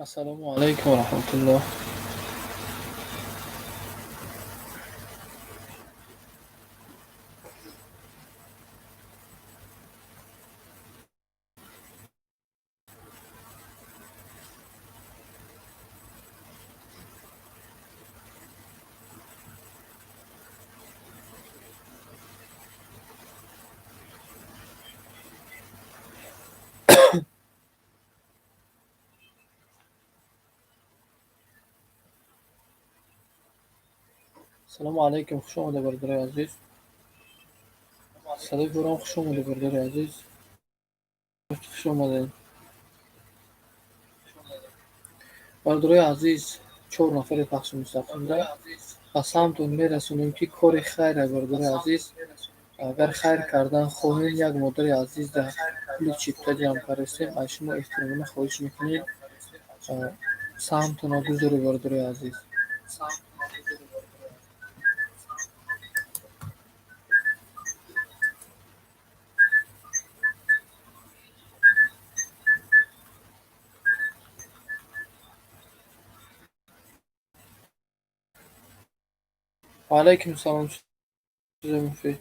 Ассалому алайкум ва раҳматуллоҳ. Салому алайкум, хуш омадед, бародарои азиз. Садои борам, хуш омадед, бародари азиз. Хуш омадед. Бародарои азиз, чор нафари пахши мустақимда ба самтон мерасонем, ки кори хайра, бародари азиз. Агар хайр кардан хоҳем, як модари азиз дар пули чипта ҷамъ кардастем, аз шумо эҳтиромона хоҳиш мекунем, саҳмтонро гузоред, бародарои азиз. Ва алайкум салом, чизи муфид.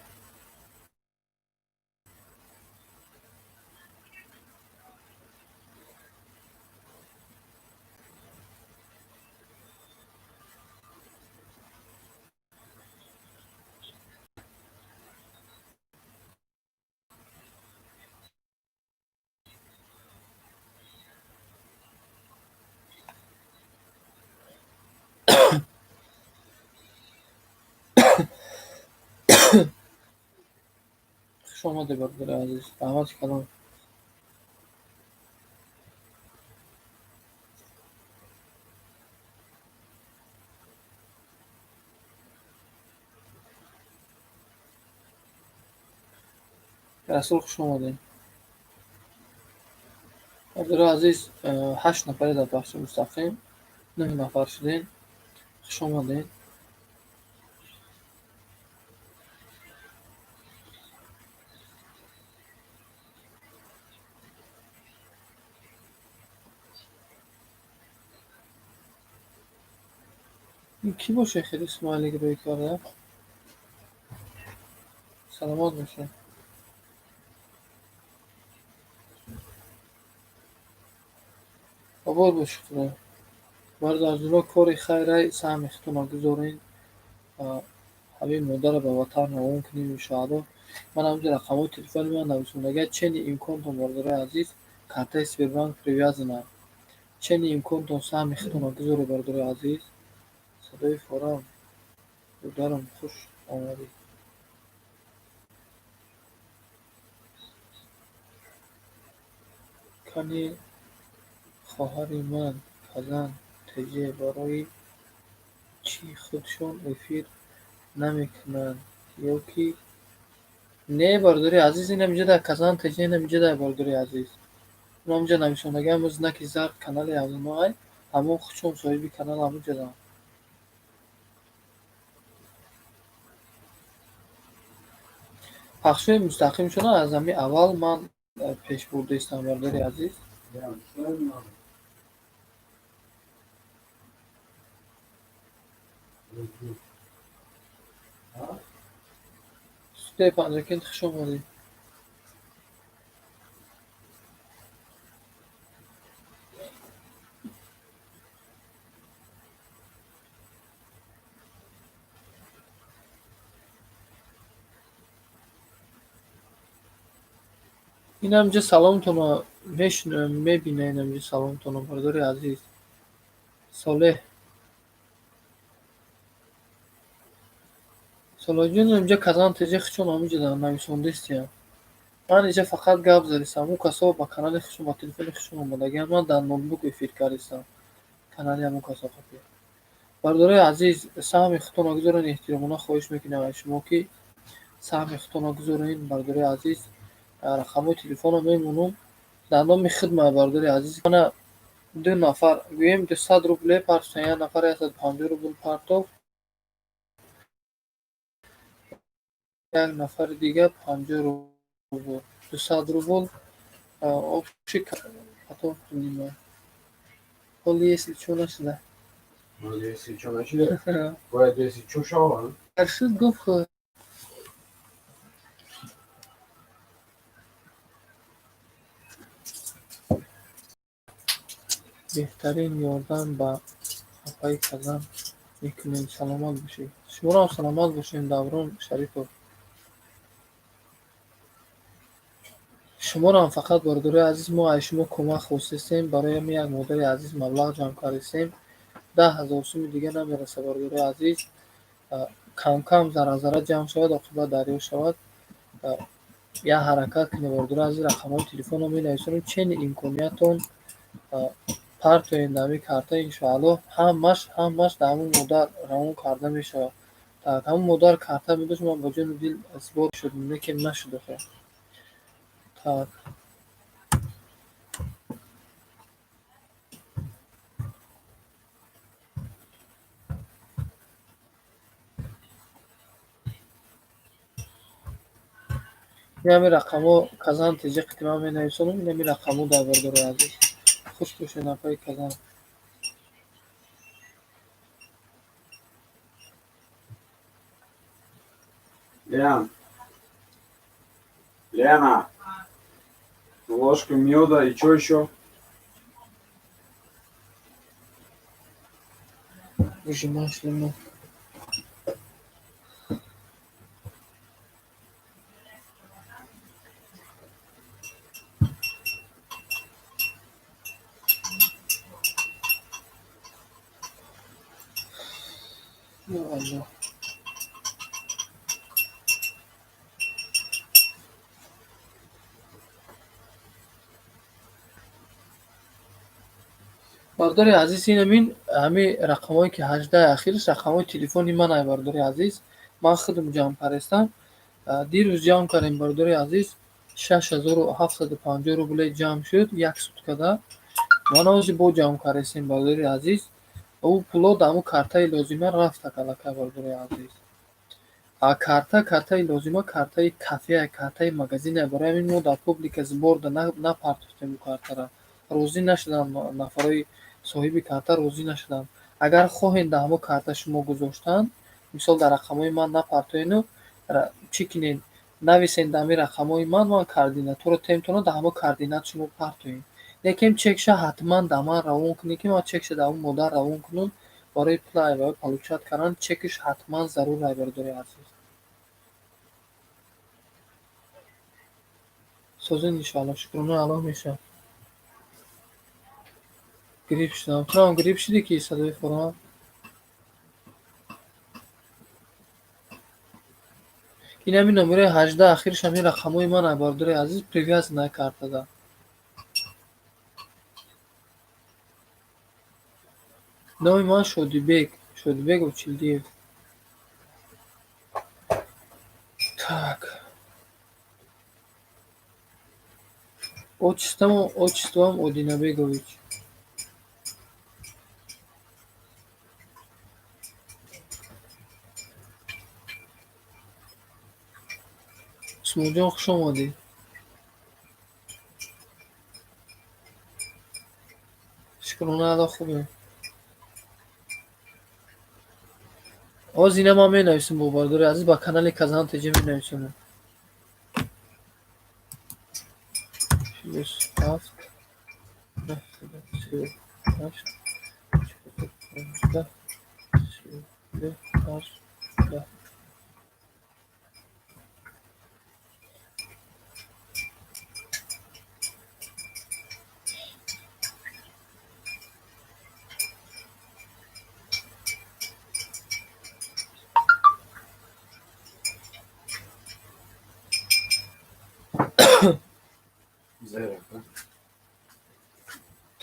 Хуш омадед, бародари азиз. Раҳмати калон. Расул, хуш омадед. Бародари азиз, ҳашт нафаре дар пахши мустақим, нӯҳ нафар шудем. Хуш омадед. Ин кӣ боша, хеле смайлик рӯй карда? Саломат бошед. Обод бошед, Худо. Бародарҷоно, кори хайрай, саҳми худтонро гузоред. Ҳамин модарро ба ватан равон кунем, иншоаллоҳ. Ман ҳаминҷо рақамҳои телефони ман нависондага, чени имконтон, бародарои азиз, картаи Сбербанк привязана. Чени имконтон саҳми худтонро гузоред, бародарои азиз. Садои форам, додарам, хуш омадед. Кани, хоҳари ман, Казан ТЖ барои чӣ худшон эфир намекунанд ё ки не, бародари азиз, инам инҷа дар Казан ТЖ, инам инҷа дар, бародари азиз. Инам инҷа нависондагиам, знаки зард, канали ҳамоноай, ҳамон худшон соҳиби канал ҳамонҷадан. Пахшҳои мустақимшона аз ҳамин аввал ман пеш бурдаистам, бародари азиз. Студияи Панҷакент, хуш омадед. Инам инҷа саломтонро мебина, инам инҷа саломтонро, бародари азиз. Солеҳ. Солеҳҷон, инҷа Казан ТЖ худшон ҳаминҷа нависондастиям. Ман инҷа фақат гап задистам. Ӯ касо ба канали худшон, ба телефони худшон омадагиам. Ман дар ноутбук эфир кардистам. Канали ҳамон касо қапи. Бародарои азиз, саҳми худтонро гузоред, эҳтиромона хоҳиш мекунам аз шумо, ки саҳми худтонро гузоред, бародарои азиз. Рақамҳои телефонро мемонам. Дар номи хидмат, бародари азиз. Мана ду нафар, гӯем, 200 рубле партофтан, як нафар 150 рубл партофт, як нафари дигар 50 рубл, 200 рубл общий потом принимаю. Ҳоли если чо нашуда. Ҳоли если чо нашуда? Бояд если чо шавад? Шуд, гуфт. Беҳтарин ёрдам ба апаи Казан мекунед, саломат бошед. Шуморо ҳам саломат бошем, Даврон Шарипов. Шуморо ҳам фақат, бародарои азиз, мо аз шумо кӯмак хостестем. Барои ҳамин як модари азиз маблағ ҷамъ кардистем. 10 000 суми дига намераса, бародарои азиз. Камкам, зарра-зарра ҷамъ шавад, оқибат дарё шавад. Як ҳаракат кунед, бародарои азиз, рақамҳои телефонро менависонем, чени имкониятон партоед дар ҳамин карта, иншоаллоҳ, ҳамаш дар ҳамун модар равон карда мешавад. Так, ҳамун модар карта медошт, ман ба ҷону дил сбор шудам, лекин нашуд охир. Так. Ин ҳамин рақамҳо Казан ТЖ қити ман менависонам, ин ҳамин рақамҳо дар, бародарои азиз. Хуш бошед, апаи Казан. Лен. Лена. Ложка меда и что еще? Выжимаешь лимон. Ё Аллоҳ. Бародари азиз, ин ҳамин рақамҳое ки 18 ахираш рақамҳои телефони ман ай, бародари азиз. Ман худам ҷамъ кардистам. Дирӯз ҷамъ кардем, бародари азиз, 6750 рубле ҷамъ шуд як суткада. Ман ҳозир бо ҷамъ кардистем, бародари азиз. Ӯ пуло дар ҳамун картаи лозима рафтак аллакай, бародари азиз. А картаи лозима картаи кафеа, картаи магазина. Барои ҳамин мо дар публика сборда напартофтем ӯ картара. Розӣ нашуданд нафарои соҳиби карта, розӣ нашуданд. Агар хоҳед дар ҳамон карта шумо гузоштан, мисол, дар рақамҳои ман напартоену чӣ кинед, нависен дар ҳамин рақамҳои ман, ман координатҳоро темтона, дар ҳамон координат шумо партоед. Лекин чекша ҳатман дар ман равон кунед, ки ман чекша дар ҳамон модар равон кунам барои пула получать кардан, чекаш ҳатман зарур ай, бародари азиз. Созед, иншоаллоҳ, шукронаи Аллоҳ мешавад. Грипп шудам. Ту ҳам грипп шудӣ ки садои форам? Ин ҳамин номерои 18 ахираш ҳамин рақамҳои ман ай, бародари азиз, привязанная картада. Номи ман Шодибек, Шодибек Очилдиев. Так. Отчеством Одинабегович. Усмонҷон, хуш омадӣ. Шукрона Аллоҳ, хубем. Ҳозир ина ман менависам, бо бародари азиз, ба канали Казан ТЖ менависонам. +7 938 415 32 18.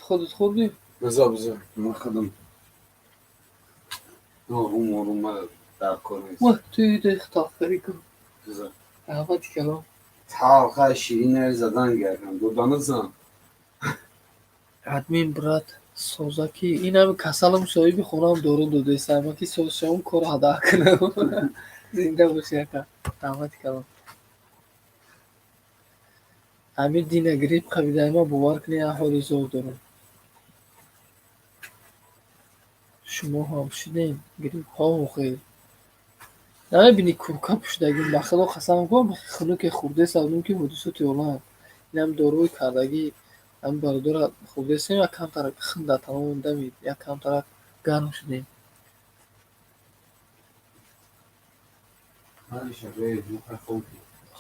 Худат хӯрдӣ? Бизор, бизор. Ман худам орум орум, дар кор нест. Вah, ту талхари кун. Бизор. Раҳмати калом. Талха ширина задан гардам. Додана зан. Админ брат созаки ин ҳами касалам, соҳиби хонаам дору додесама ки соз шавам, кор ҳада кунам. Зинда бошӣ, ака. Раҳмати калом. Ҳамин дина грипп қабидаи ман, бовар кунед, як ҳоли зор дорам. Шумо ҳам шидем гриппҳо охир. Намебинӣ, курка пӯшидагим, ба худо қасам кун, хунуке хӯрдеста будем, ки ҳодисоти олам. Инам доруи кардагӣ, ҳамин бародара хӯрдестем, як камтарак хун дар танамон дамид, як камтарак гарм шудем.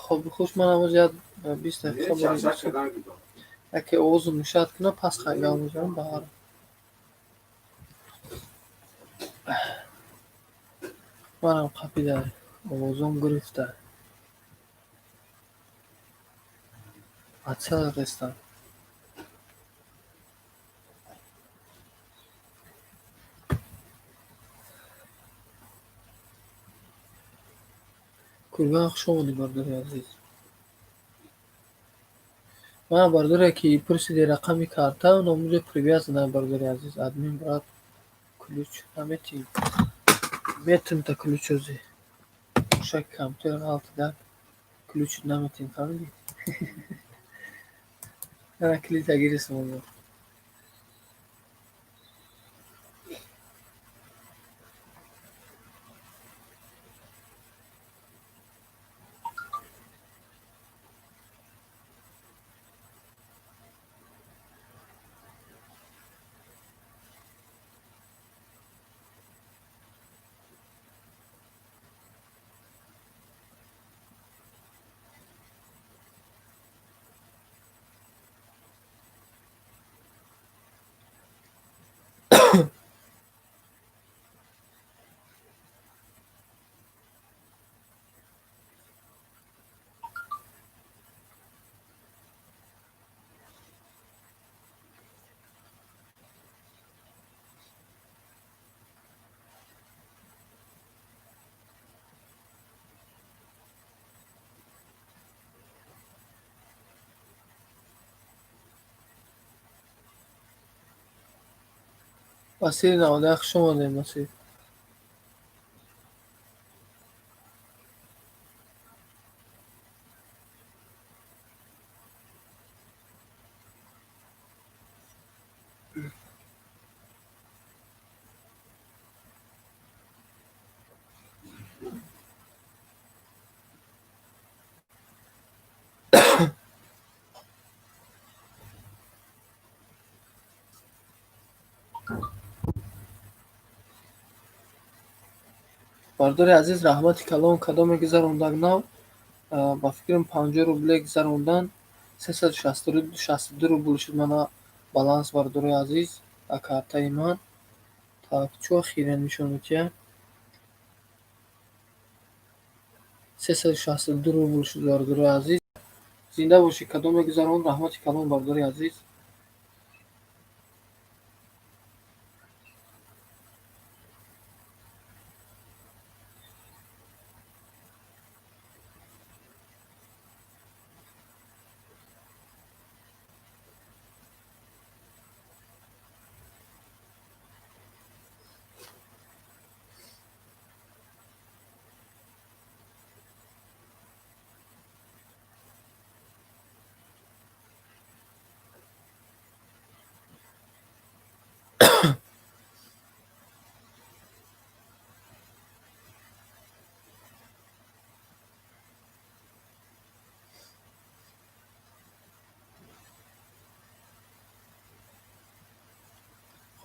Хоби хуш, ман ҳамоз як 20 дақиқа яке овозу мушат кунам, пас хай гап мезанам ба ҳар. Манам қапида овозом гирифта. Ацел рестам. Курган, хуш омадӣ, бародари азиз. Ман, бародаре, ки пурсиди рақами карта, номуҷо привязана, бародари азиз, админ брат, ключ наметиҳем. Метим та ключ ози. Мушаки компютер ғалтида, ключ наметиҳем, фаҳмидӣ? Ана калида гирифтам онро. Басири 91, хуш омадем, Басир. Бародари азиз, раҳмати калон, кадоме гузарондаг нав, ба фикрам, 50 рубле гузарондан, 362 рубл шуд мана баланс, бародари азиз, дар картаи ман. Так, чӯ хира нишон медиҳад? 362 рубл шуд, бародари азиз. Зинда бошӣ, кадоме гузаронд, раҳмати калон, бародари азиз.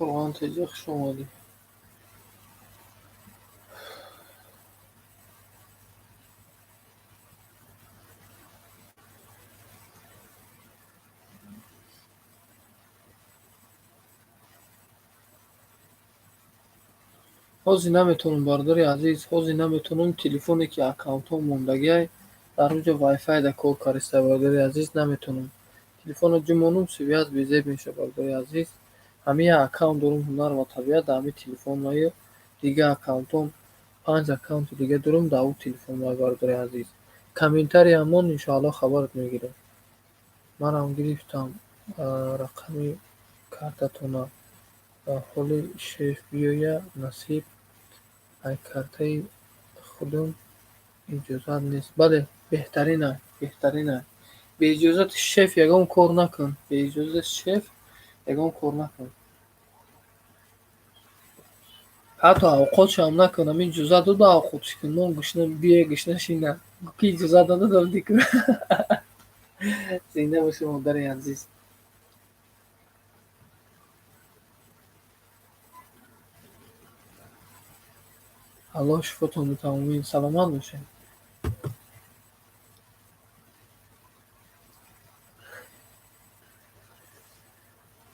Қурбон теҷа, хуш омадӣ. Ҳозир наметавонам, бародари азиз, ҳозир наметавонам. Телефоне, ки аккаунтҳо мондагиай, дар он ҷо вайфайда кор кардиста, бародари азиз, наметавонам. Телефонро ҷумонум, связь безеб мешавад, бародари азиз. Ҳамин як аккаунт дорум, ҳунар ва табиат, дар ҳамин телефон маю, дигар аккаунтҳом, панҷ аккаунти дига дорум, дар ӯ телефон маю, бародари азиз. Комментарияам мон, иншоалло, хабарат мегирам. Манам гирифтам рақами картатона. Ҳоли шеф биёя, насиб, ай картаи худум иҷозат нест. Бале, беҳтарина, беҳтарина. Беиҷозати шеф ягон кор накун. Беиҷозати шеф ягон кор накун. Ҳатто авқотшам накун, ҳамин иҷозат дода авқотш кун, мо гушна бия гушна шина. Ки иҷозат надодам дику. Зинда бошӣ, модари азиз. Аллоҳ шифотон диҳад, омин. Саломат бошед.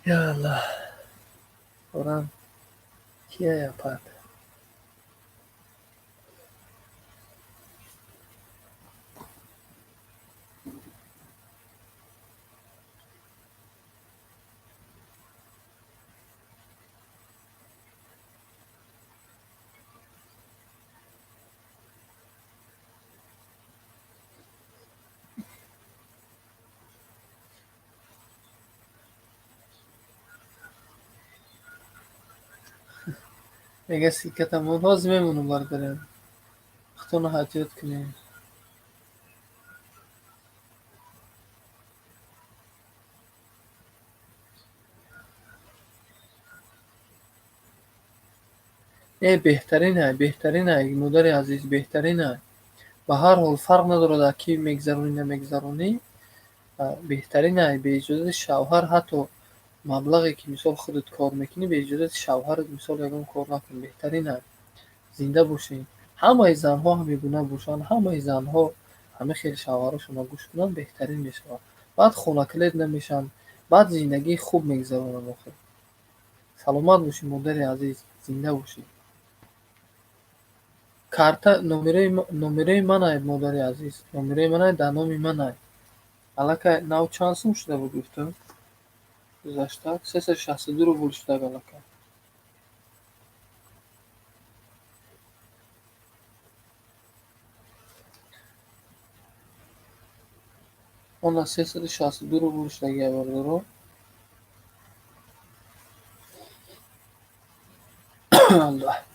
Я Аллоҳ. Орам кия япад? Мега сикатамон ҳозир мемонам бародарам. Худтонро ҳаҷот кунед. Э, беҳтаринай, беҳтаринай, модари азиз, беҳтаринай. Ба ҳар ҳол фарқ надорад, ки мегзаронӣ, намегзаронӣ, беҳтаринай. Бе иҷозати шавҳар ҳатто маблағе ки мисол худат кор мекунӣ, бе иҷозати шавҳарат мисол ягон кор накун. Беҳтаринай. Зинда бошед. Ҳамаи занҳо ҳамин гуна бошанд, ҳамаи занҳо ҳама хел шавҳарошонро гӯш кунанд, беҳтарин мешавад. Баъд хонакилет намешаванд, баъд зиндагии хуб мегзаронанд охир. Саломат бошӣ, модари азиз, зинда бошӣ. Карта номерои манай, модари азиз, номерои манай, дар номи манай. Аллакай нав чанд сум шуда буд гуфтам? Гузашта 362 рубл шудак аллакай. Она 362 рубл шудагия, бародаро. Аллоҳ.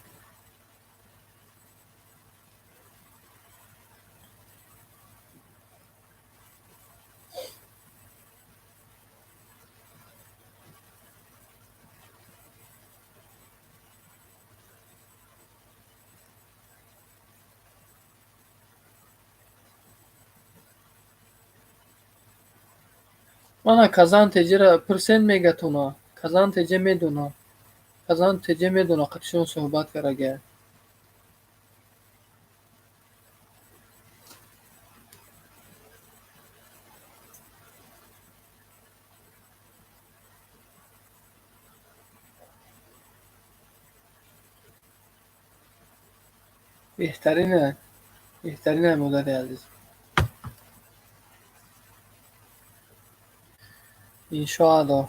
Мана Казан теҷера пурсен мегатона. Казан теҷа медона. Казан теҷа медона, қатишон суҳбат карагая. Беҳтаринай. Беҳтаринай, модари азиз. Иншоаллоҳ,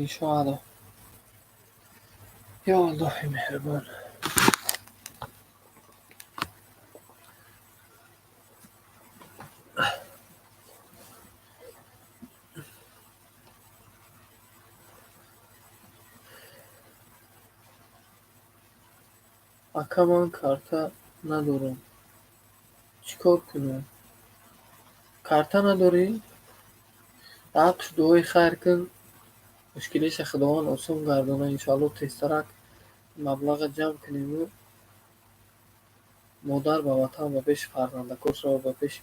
иншоаллоҳ. Ё Аллоҳи меҳрибон. Ака, ман карта надорам. Чӣ кор кунам? Карта надорӣ? Ақш дуои хайр кун, мушкилиша Худованд осон гардона, иншоаллоҳ тезтарак маблаға ҷамъ кунему модар ба ватан, ба пеши фарзандакош рава, ба пеши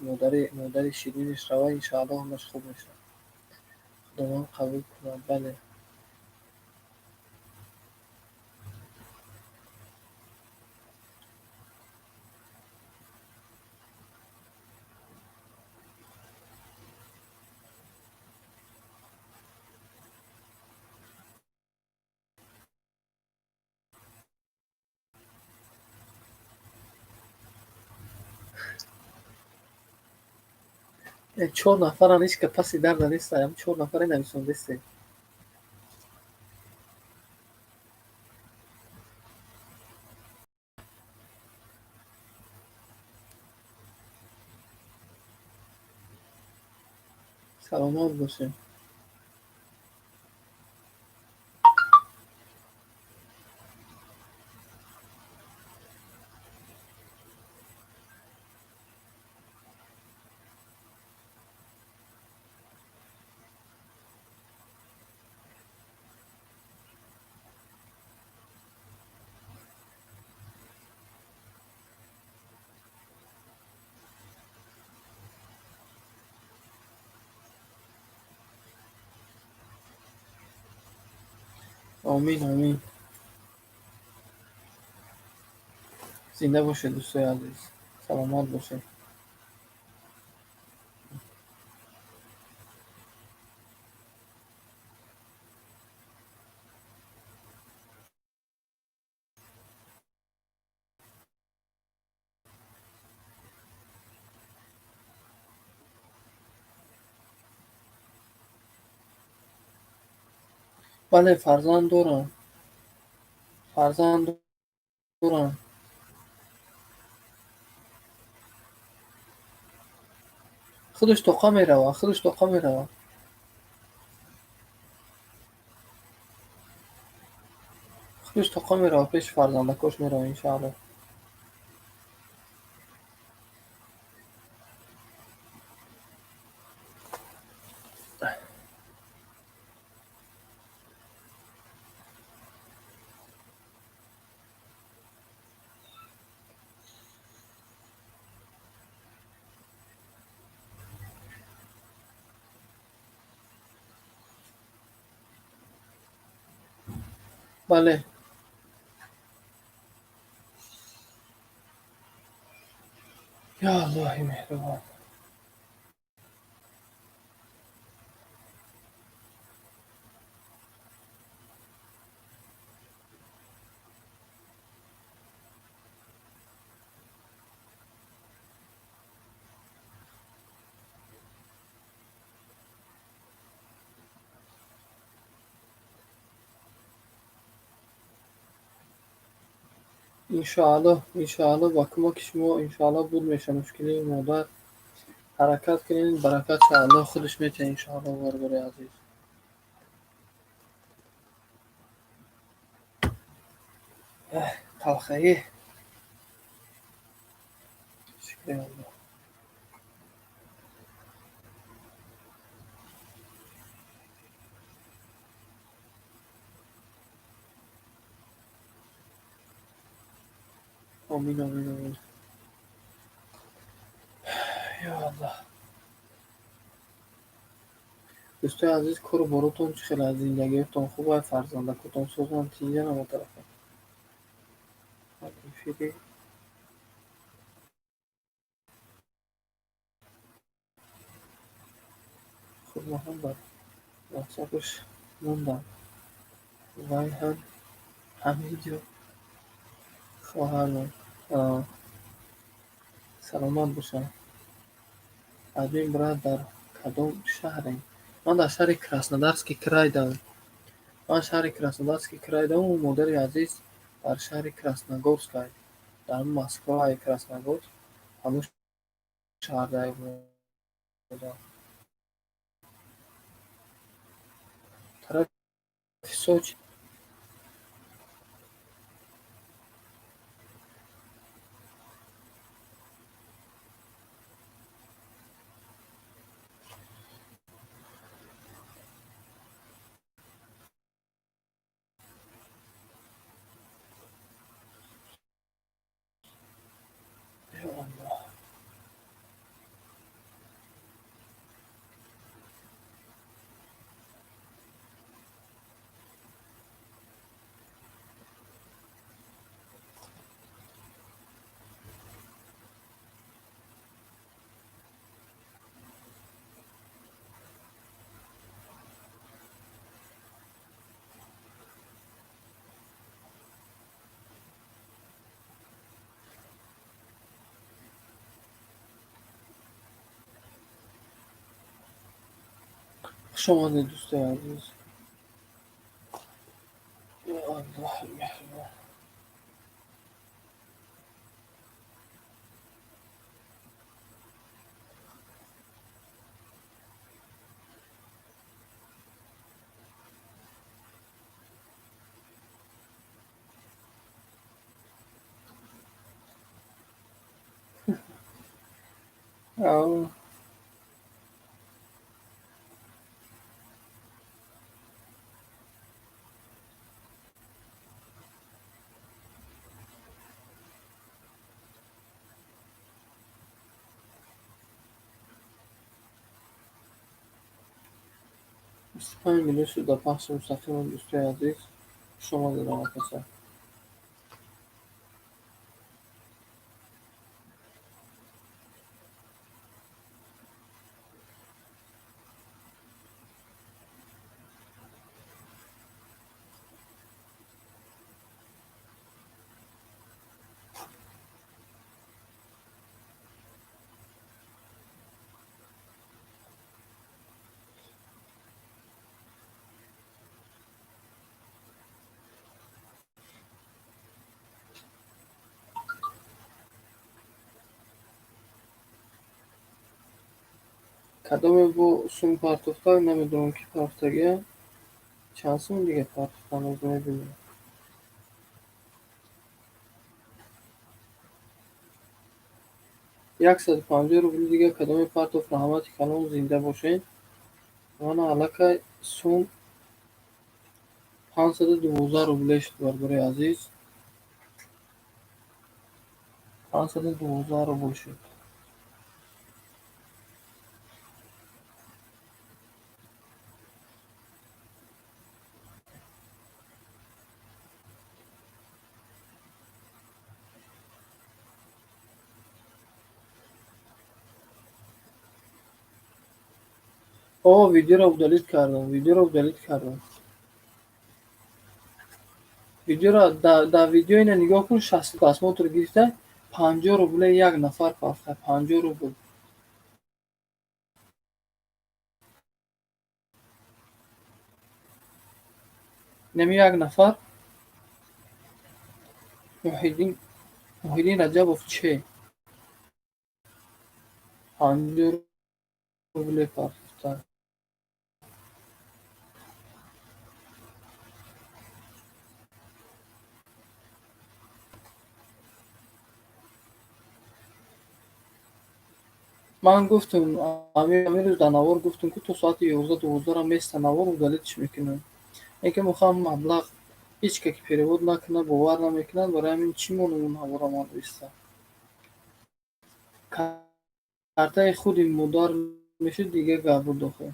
модари ширинаш рава, иншоаллоҳ ҳамаш хуб мешавад. Худованд қабул кунад, бале. Чор нафаран, ҳеч ка паси дарда нестаям, чор нафаре нависондестем. Саломат бошем. Омин, омин. Зинда бошед, дӯстои азиз, саломат бошед. Бале, фарзанд дорам. Фарзанд дорам. Худаш тоқа меравад, худаш тоқа меравад. Худаш тоқа меравад, пеши фарзандакош меравад, иншаалло. Бале. Ё Аллоҳи меҳрубон. Иншоаллоҳ, иншоаллоҳ, ба кӯмаки шумо иншоаллоҳ буд мешавад мушкилии модар. Ҳаракат кунед, баракат ша Аллоҳ худаш метиҳад иншоаллоҳ, бародари азиз. Талхаӣ. Шукри Аллоҳ. Омин, омин, омин. Ё Аллоҳ. Дӯстои азиз, кору боротон чӣ хел аст? Зиндагиётон хуб аст? Фарзандакотон созанд? Тинҷан ҳама тарафа? Эфири худро ҳам бар ватсапаш мондам. Вай ҳам ҳамин ҷо хоҳармон. Саломат бошанд. Админ брат, дар кадом шаҳрем? Ман дар шаҳри Краснодарский край дам. Ман шаҳри Краснодарский край дам. Модари азиз дар шаҳри Красногорскай. Дар Москваи Красногорск, ҳамун шаҳрдай модар. Тарафи Сочи. Ё Аллоҳ. Хуш омадед, дӯстои азиз. Ё Аллоҳи меҳрубон. Ав. 25 минут шуд дар пахши мустақимон, дӯстои азиз. Хуш омадед ҳама каса. Кадоме бо сум партофта, намедонам ки партофтагия. Чанд сум дига партофтан, оз мебинем. 150 рубли дига кадоме партофт, раҳмати калон, зинда бошед. Мана аллакай сум 512 рубле шуд, бародари азиз. 512 рубл шуд. О, видеоро удалить кардам, видеоро удалить кардам. Видеоро дар видео ина нигоҳ кун, 60 просмотр гирифта, 50 рубле як нафар партофта, 50 рубл. Инами як нафар Муҳиддин Раҷабов че 50 рубле партофта. Ман гуфтам, ҳамин рӯз дар навор гуфтам, ки то соати 11-12 места навор удалить ш мекунам. Ин ки мехоҳам маблағ ҳеҷ ка ки перевод накунад, бовар намекунад, барои ҳамин чӣ монам навора ман иста. Картаи худи модар мешуд, дига гап буд охир.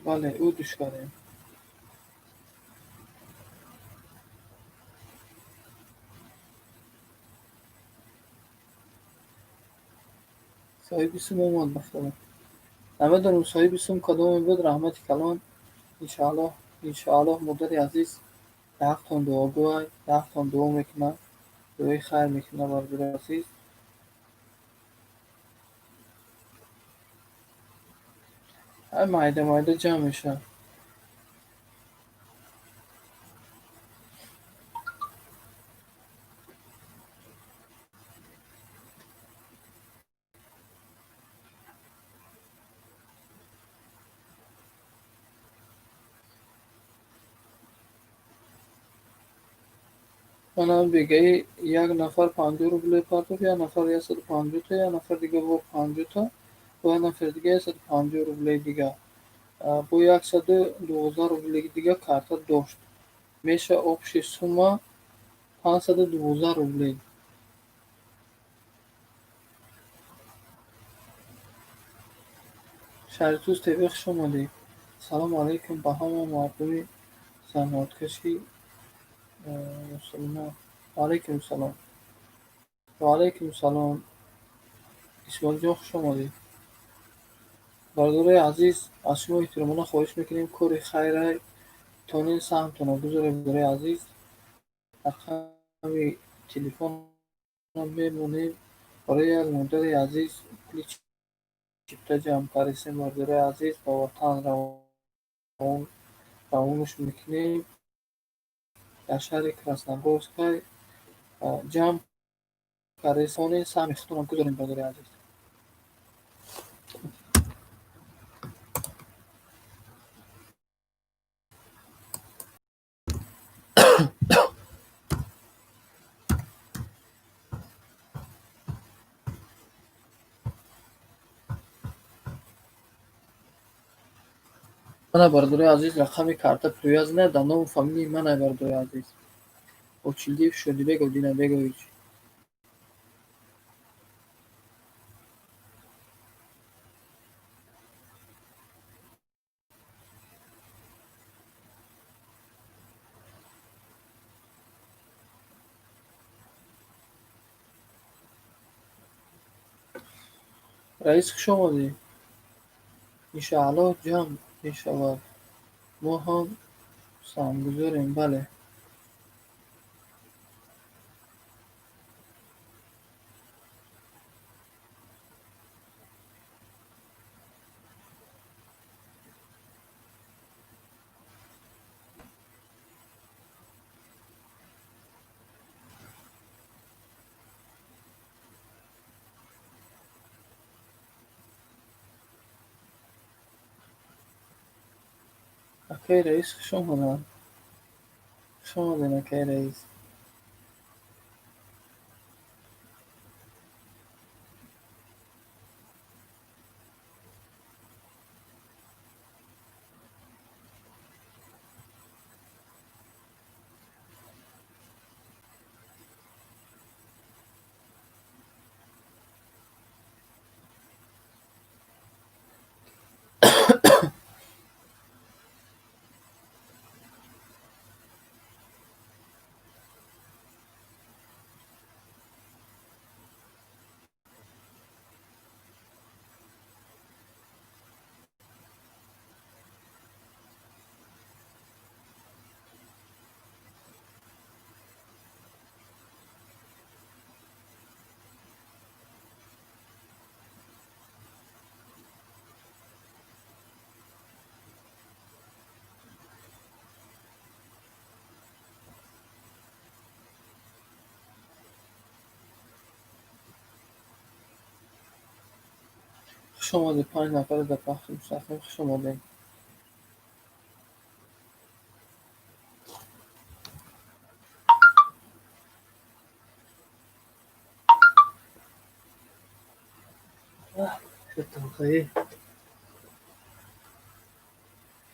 Бале, ӯ душ кардем. Соҳиби сум омад ба худо. Намедонам соҳиби сум кадоме буд, раҳмати калон. Иншааллоҳ, иншааллоҳ, модари азиз дар ҳақтон дуогӯй, дар ҳақтон дуо мекунад, дуои хайр мекунад, бародари азиз. Ай майда майда ҷамъ мешавад. Мана бегаи як нафар 50 рубле партофт, як нафар 150 та, як нафар дига бо 50 та, бо як нафари дига 150 рублеи дига. Бо 112 рублеи дига карта дошт. Меша общий сумма 512 рублей. Шаҳритӯз ТВ, хуш омадед. Салому алайкум ба ҳама мардуми заҳматкаши мусулмон. Ва алайкум салом. Ва алайкум салом. Исмоилҷон, хуш омадед. Бародарои азиз, аз шумо эҳтиромона хоҳиш мекунем, кори хайра тонин саҳмтонро гузоред, бародарои азиз. Рақами телефонро мемонем барои як модари азиз пули чипта ҷамъ кардем, бародарои азиз, ба ватан равонаш мекунем. Дар шаҳри Красногорскай ҷамъ кардем, саҳми худтонро гузорем, бародарои азиз. Мана, бародарои азиз, рақами карта привязана дар ному фамилияи ман, бародарои азиз. Очилдиев Шодибек Одинабегович. Раис, хуш омадӣ. Иншааллоҳ, ҷамъ мешавад. Мо ҳам саҳмгузорем, бале. Акаи Раис, хуш омаданд. Хуш омадем, акаи Раис. Хуш омадед, панҷ нафаре дар пахши мустақим, хуш омадед. Талхаи.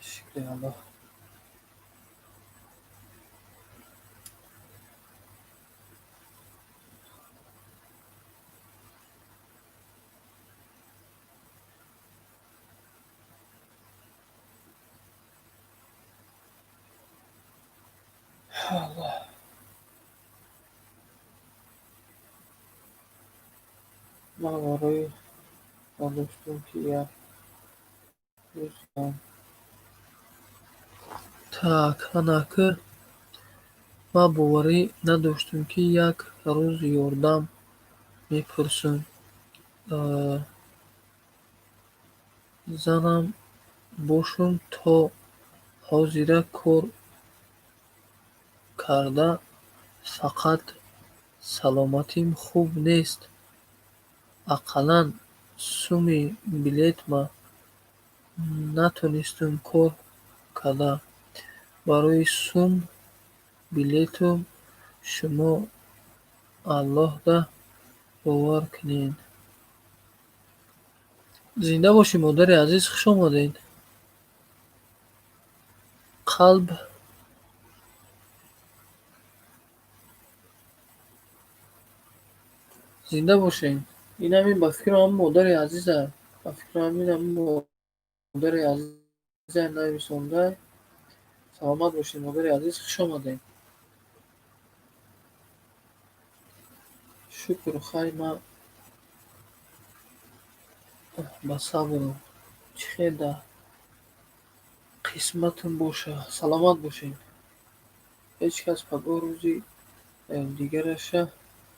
Шукри Аллоҳ. Аллоҳ. Ман барои надоштум, ки як рӯз. Так, анаки ман боварӣ надоштум, ки як рӯз ёрдам мепурсам. Занам бошум, то ҳозира кор карда, фақат саломатим хуб нест. Ақаллан суми билетма натонистум кор карда. Барои сум билетум шумо Аллоҳда бовар кунед. Зинда бошӣ, модари азиз, хуш омадед. Қалб зинда бошед. Ин ҳамин, ба фикрам, ҳамин модари азиза. Ба фикрам, ҳамин ҳамин модари азиза нависонда. Саломат бошед, модари азиз, хуш омадед. Шукр, хай, ман ба сабрам. Чӣ хел дар қисматам боша. Саломат бошед. Ҳеҷ кас пагоҳ рӯзи дигараша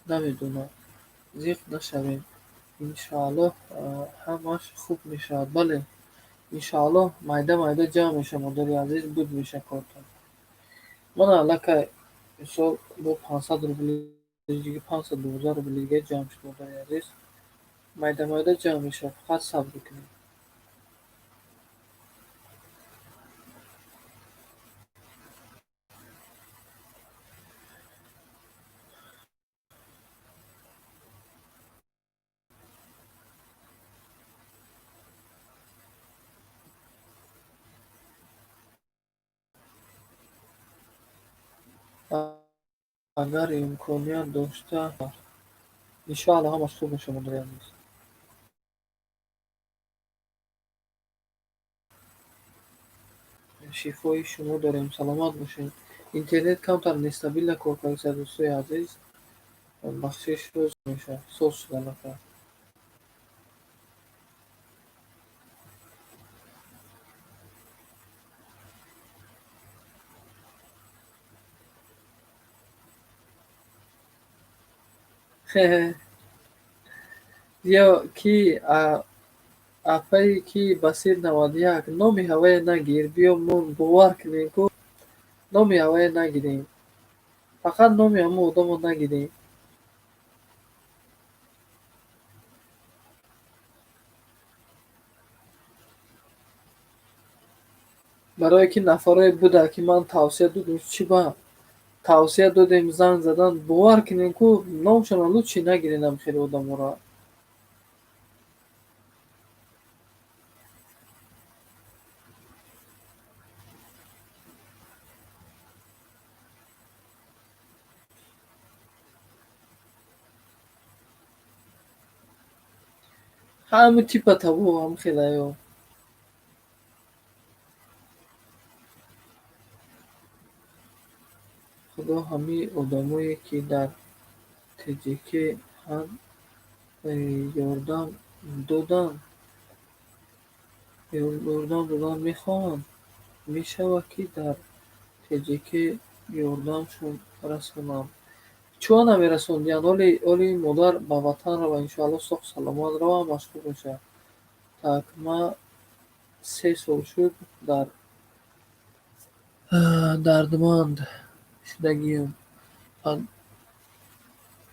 намедонад. Зиқ нашавем. Иншоаллоҳ, ҳамаш хуб мешавад. Бале, иншоаллоҳ, майда майда ҷамъ меша, модари азиз, буд меша кортон. Мана аллакай мисол бо 500 рубли дига, 512 рубли дига ҷамъ шуд, модари азиз. Майда майда ҷамъ мешавад, фақат сабр кунед. Агар имконият дошта, иншоаллоҳ, ҳамаш хуб мешавад, модари азиз. Шифои шумо дорем, саломат бошед. Интернет камтар нестабилна кор карда, дӯстои азиз. Бахшиш, мешавад, соз шуда нафар. Ё ки апае ки Басир 91 номи ҳавае нагир, биё мо бовар кунем ку номи ҳавае нагирем. Фақат номи ҳамон одамро нагирем. Барое ки нафарое буда ки ман тавсия додем, чӣ ба тавсия додем, занг задан, бовар кунем ку номшонро лучше нагирем ам хеле одаморо. Ҳами типа того ҳам хелаё. Худо ҳамаи одамое ки дар ТҶК ҳанд ёрдам додан мехоҳанд, мешавад ки дар ТҶК ёрдамшон расонанд. Чӯа намерасондиянд? Оли модар ба ватан рава, иншоалло соғ саломат рава, машғул бошад. Так, ма 3 сол шуд дар дардманд шудагиам.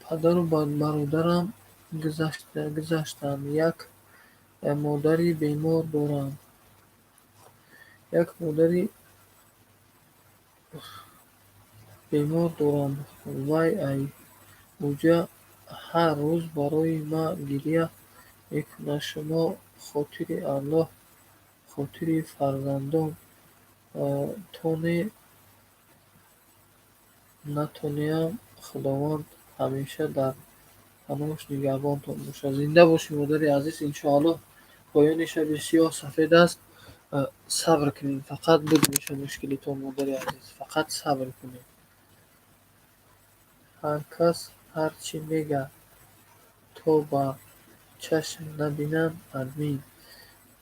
Падару бародарам гузаштанд. Як модари бемор дорам. Як модари бемор дорам. Вай ай уҷа ҳар рӯз барои ма гиря мекунад. Шумо хотири Аллоҳ, хотири фарзандон тоне натонеам, Худованд ҳамеша дар паноҳаш нигаҳбонтон бошад. Зинда бошӣ, модари азиз. Иншоаллоҳ поёни шаби сиёҳ сафед аст. Сабр кунед, фақат буд меша мушкилитон, модари азиз, фақат сабр кунед. Ҳар кас ҳар чӣ мега, то ба чашм набинанд админ.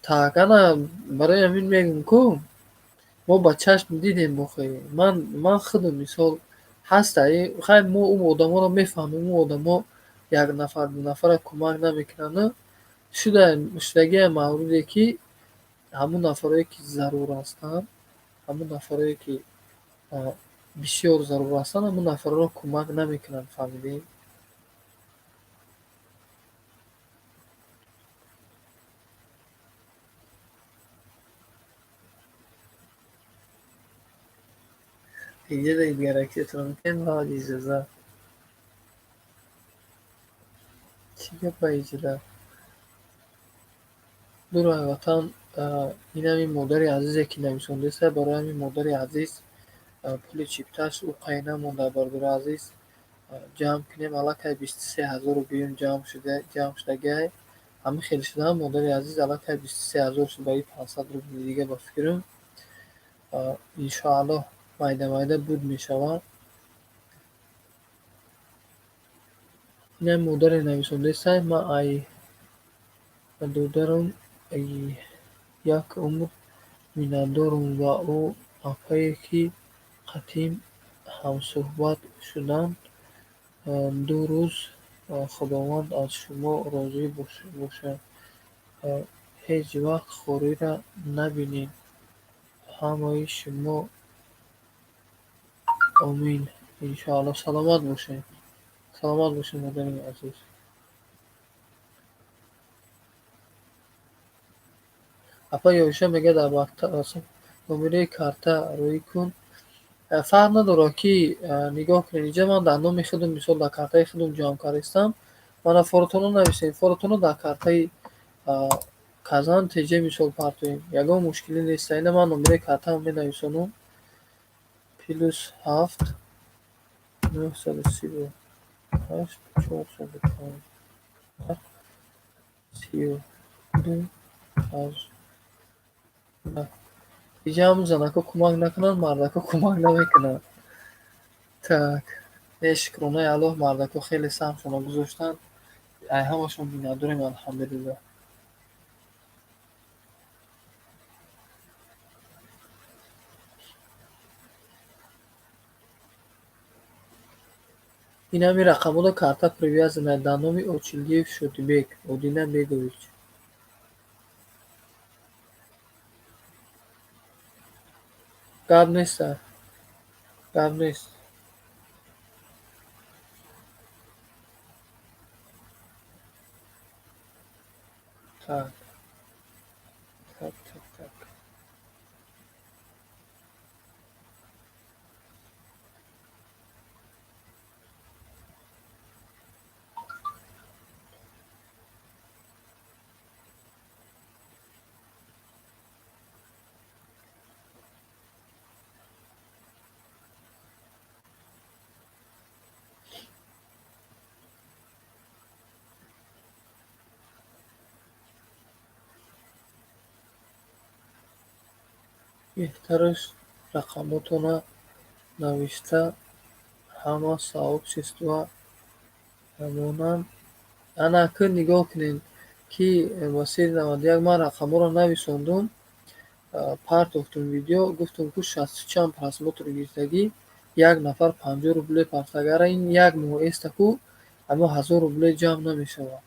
Так, ана барои ҳамин мегӯм ку мо ба чашм дидем охе. Ман худам мисол ҳаста, хай мо ӯ одаморо мефаҳмем, ӯ одамо як нафар ду нафара кӯмак намекунанд. Шудагиам мавриде ки ҳамун нафарое ки зарур ҳастанд, ҳамун нафарое ки бисёр зарур ҳастанд, ҳамун нафарро кӯмак намекунанд, фаҳмидем? Иҷоза дигаракиятон баъд иҷоза. Чӣ гапа иҷода? Дурай ватан, ин ҳамин модари азизе ки нависондааст, барои ҳамин модари азиз пули чипташ ӯ қай намонда, бародари азиз, ҷамъ кунем, аллакай 23 ҳазору гӯем ҷамъ шудагиай. Ҳамин хел шуда модари азиз аллакай 23 ҳазор шуд ба и 500 рубли дига ба фикрам. Иншоаллоҳ майда майда буд мешавад. Инам модаре нависондааст, ман ай додарам як умр миннатдорам ва ӯ апае ки қатъим ҳамсӯҳбат шуданд 2 рӯз. Худованд аз шумо розӣ бошад. Ҳеҷ вақт хориро набинед. Ҳамаи шумо омин. Иншоаллоҳ саломат бошед. Саломат бошед, модари азиз. Апа Ёиша мегӯяд дар мактаб номераи карта рӯй кун. Фарқ надорад ки нигоҳ кунед, инҷа ман дар номи худам мисол дар картаи худам ҷамъ кардастам. Мана форотонро нависем, форотонро дар картаи Казан ТҶ мисол партоем. Ягон мушкилӣ нест. Ина ман номераи картаам менависонам. +7 938 415 32 18. Иҷа ҳам занако кӯмак накунанд, мардако кӯмак намекунанд. Так, э шукронаи Аллоҳ, мардако хеле саҳмшонро гузоштанд. Ай ҳамашон миннатдорем, алҳамдулиллоҳ. Ин ҳамин рақамҳода карта привязана дар номи Очилдиев Шодибек Одина Бегович. Гап неста, гап нест. Так, так, так, так. Беҳтараш рақамотона навишта ҳама сообщества монанд. Ана акн нигоҳ кунед, ки ба сери 91 ман рақамҳоро нависондум, партофтум видео, гуфтум, ку шасту чанд просмотр гирифтагӣ, як нафар 50 рубле партофт. Агар ин як моҳ эста ку, аммо 1000 рубле ҷамъ намешавад.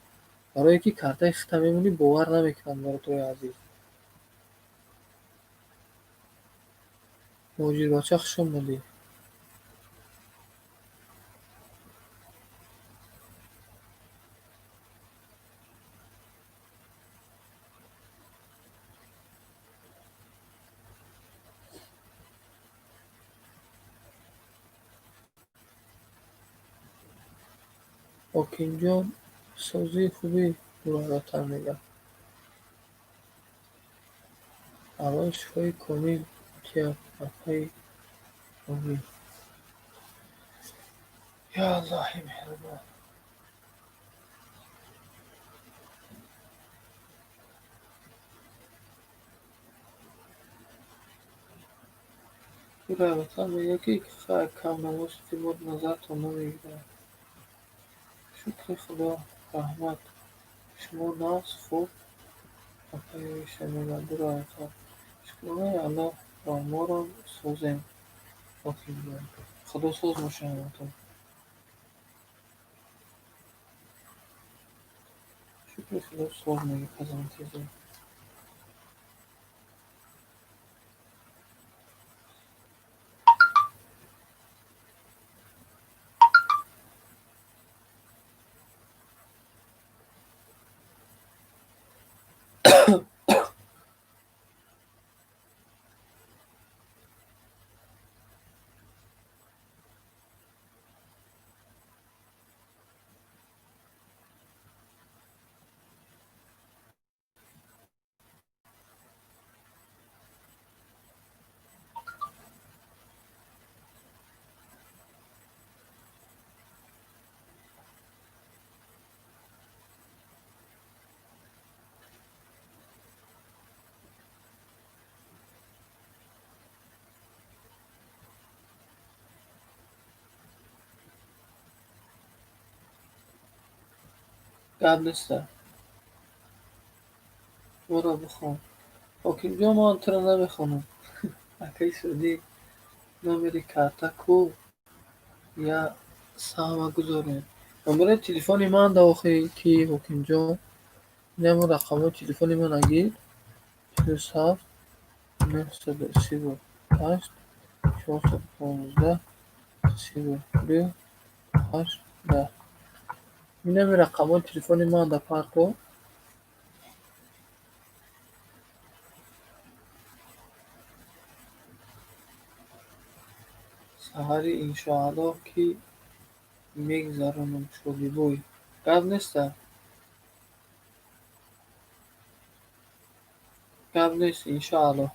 Барое ки картаи хита мемонӣ, бовар намекунанд, бародарои азиз. Муҳоҷирбача, хуш омадӣ. Ҳокимҷон, созӣ хубӣ, дураятан мегӯяд. Аввал шифои комил тия, апаи омин. Ё Аллоҳи меҳрубон. Дураятан мегӯяд, ки камнамози мо назартон намегирад. Шукри Худо, раҳмат. Шумо нағз, хуб, апаи Оиша мегӯяд дураятан. Шукронаи Аллоҳ ва моро созем, Ҳокимҷон. Худо соз боша ҳаматон. Шукри Худо соз мегӯяд казантезӣ. Гап неста. Моро бихон. Ҳокимҷон, ман туро намехонам. Акаи Содӣ, номери карта ку? Я саҳма гузорем. Номерои телефони ман да охи ки Ҳокимҷон. Инам рақамҳои телефони ман агир. +7 938 415 32 8 10. Инами рақамҳои телефони ман да парто. Саҳари иншоаллоҳ, ки мегзаронам, Шодибой. Гап неста? Гап нест, иншоаллоҳ.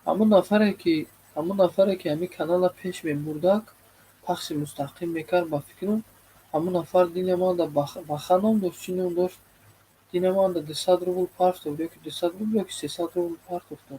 Ҳамон нафаре ки ҳамин каналро пеш мебурдак, пахши мустақим мекард, ба фикрам, ҳамон нафар дина манда Баха ном дошт, чӣ ном дошт, дина манда 200 рубл партофт, ёки 200 рубл, ёки 300 рубл партофтам.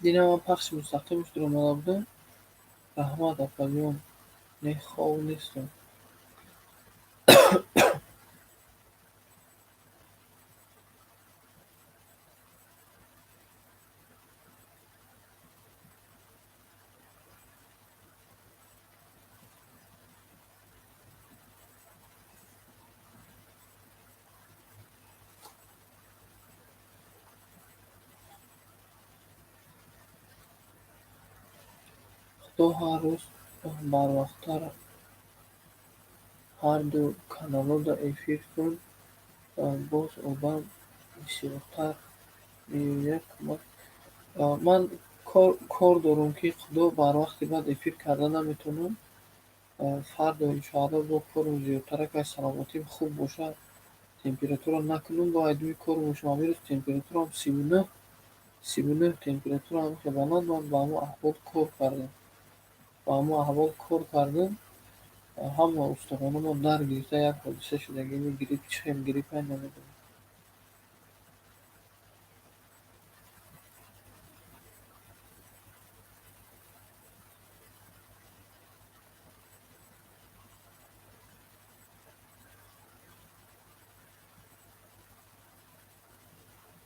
Дина ман пахши мустақимаш дуромада будам. Раҳмат, апаҷон. Не, хов нестам. Худо ҳар рӯз барвақттар ҳарду каналода эфир кун, боз одам бисёртар меояд кӯмак. Ман кор дорам, ки Худо барвақти баъд эфир карда наметавонам. Фардо иншоалло бо корум зиёдтарак ай саломатим хуб бошад, температура накунам, бо айдуми кор бошам. Ҳамин рӯз температурам 39, 39 температураам хеле баланд, ман ба ҳамон аҳвол кор кардам. Ба ҳамон аҳвол кор кардам, ҳама устухонамон дар гирифта, як ҳодиса шудагӣ, грипп чӣ хел гриппай намедонам.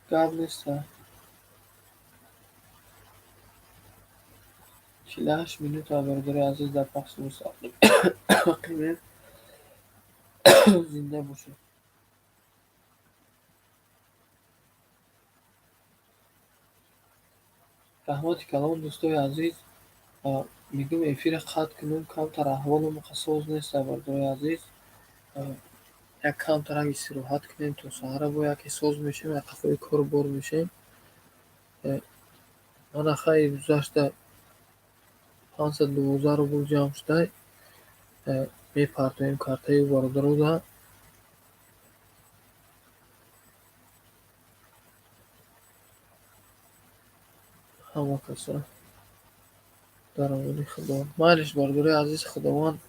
Гап неста. 48 минута, бародари азиз, дар пахши мустақимем. Зинда бошед. Раҳмати калон, дӯстои азиз. Мегӯм эфира қатъ кунам, камтар аҳволам соз неста, бародари азиз. Як камтарак истироҳат кунем то саҳара, бо яке соз мешем, як қафои кор бор мешем. Мана хайр, гузашта 512 рубл ҷамъ шудай, мепартоем картаи бародарода. Ҳама каса дар амони Худо. Майлиш, бародарои азиз, Худованд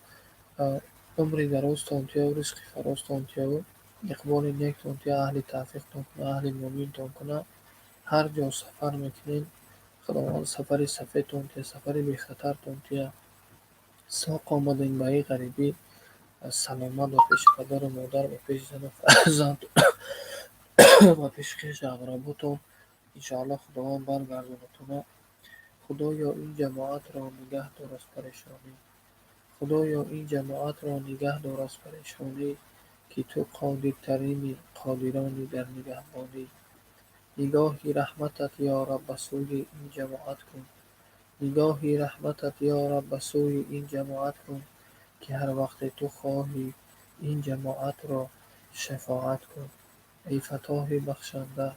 умри дарозтон тияву, ризқи фарозтон тияву, иқболи нектон тия, аҳли тавфиқтон куна, аҳли мӯминтон куна. Ҳар ҷо сафар мекунед, Худованд сафари сафедтон тия, сафари бехатартон тия. Соқ омадем ба ин ғарибӣ, саломат ба пеши падару модар, ба пеши зану фарзанд, ба пеши хешу ақработон иншоалло Худованд баргардонатона. Худоё, ин ҷамоатро нигаҳ дор аз парешонӣ. Худоё, ин ҷамоатро нигаҳ дор аз парешонӣ, ки ту қодиртарини қодирони дар нигаҳбонӣ. Нигоҳи раҳматат, ё Раб, ба сӯи ин ҷамоат кун. Нигоҳи раҳматат, ё Раб, ба сӯи ин ҷамоат кун, ки ҳар вақте ту хоҳӣ ин ҷамоатро шафоат кун. Эй Фаттоҳи бахшанда,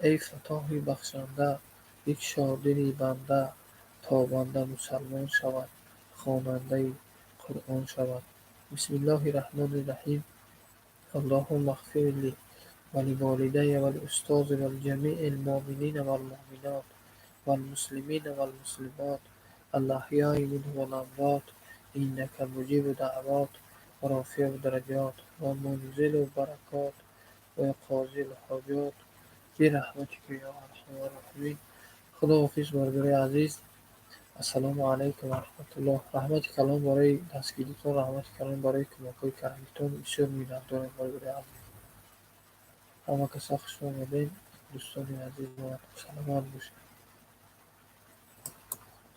эй Фаттоҳи бахшанда, бикшо дили банда, то банда мусалмон шавад, хонандаи Қуръон шавад. Бисмиллоҳи раҳмони раҳим. Аллоҳумма ғфир ли ва ливолидайя вал устози вал ҷамиил муъминина вал муъминот вал муслимина вал муслимот ал аҳёи минҳум вал амвот иннака муҷибу даъвот ва рофиу дараҷот ва мунзилу баракот ва қозил ҳоҷот бираҳматика ё арҳамар роҳимин. Худоҳофиз, бародарои азиз. Ассалому алайкум ва раҳматуллоҳ. Раҳмати калон барои дастгиритон, раҳмати калон барои кӯмакҳои кардагитон. Бисёр миннатдорем, бародарои азиз. Ҳама каса хуш омадед, дӯстони азиз, саломат бошед.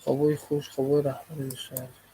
Хобои хуш, хобои раҳмонӣ, дӯстони азиз.